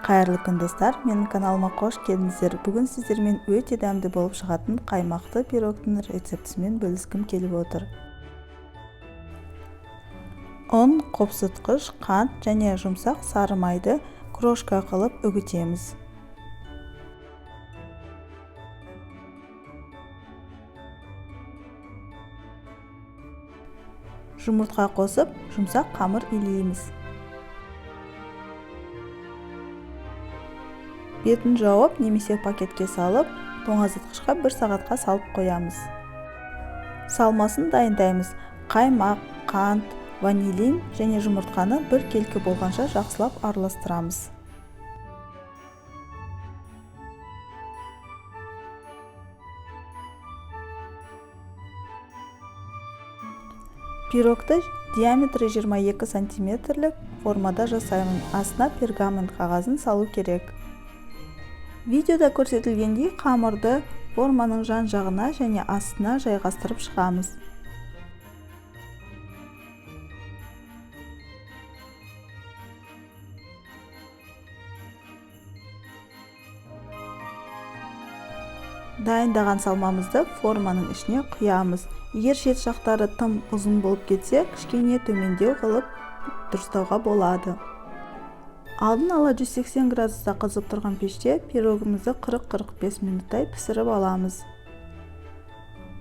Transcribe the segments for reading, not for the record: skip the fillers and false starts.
Қайырлы күн, достар! Менің каналыма қош келдіңіздер! Бүгін сіздермен өте дәмді болып шығатын қаймақты пирогтың рецептісімен бөліскім келіп отыр. Ұн, қопсытқыш, қант және жұмсақ сары майды крошка қылып үгітеміз. Жұмыртқа қосып, жұмсақ қамыр илейміз. Бетін жауып немесе пакетке салып, тоңазытқышқа 1 сағатқа салып қоямыз. Салмасын дайындаймыз. Қаймақ, қант, ванилин және жұмыртқаны бір келкі болғанша жақсылап араластырамыз. Пирогты диаметрі 22 сантиметрлік формада жасаймын. Астына пергамент қағазын салу керек. Видеода көрсетілгендей қамырды форманың жан-жағына және астына жайғастырып шығамыз. Дайындаған салмамызды форманың ішіне құямыз. Егер шет жақтары тым ұзын болып кетсе, кішкене төмендеу қылып дұрыстауға болады. Алдын ала 180 градуста қызып тұрған пеште пирогымызды 40-45 минуттай пісіріп аламыз.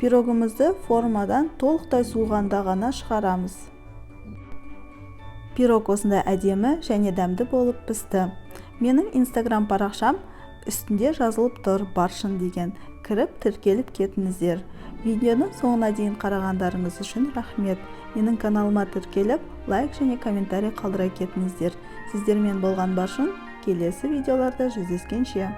Пирогымызды формадан толықтай суығанда ғана шығарамыз. Пирог осындай әдемі және дәмді болып пісті. Менің Инстаграм парақшам үстінде жазылып тұр, Баршын деген. Кіріп тіркеліп кетіңіздер. Видеоны соңына дейін қарағандарыңыз үшін рахмет. Менің каналыма тіркеліп, лайк және комментарий қалдыра кетіңіздер. Сіздермен болған Баршын, келесі видеоларда жүздескенше.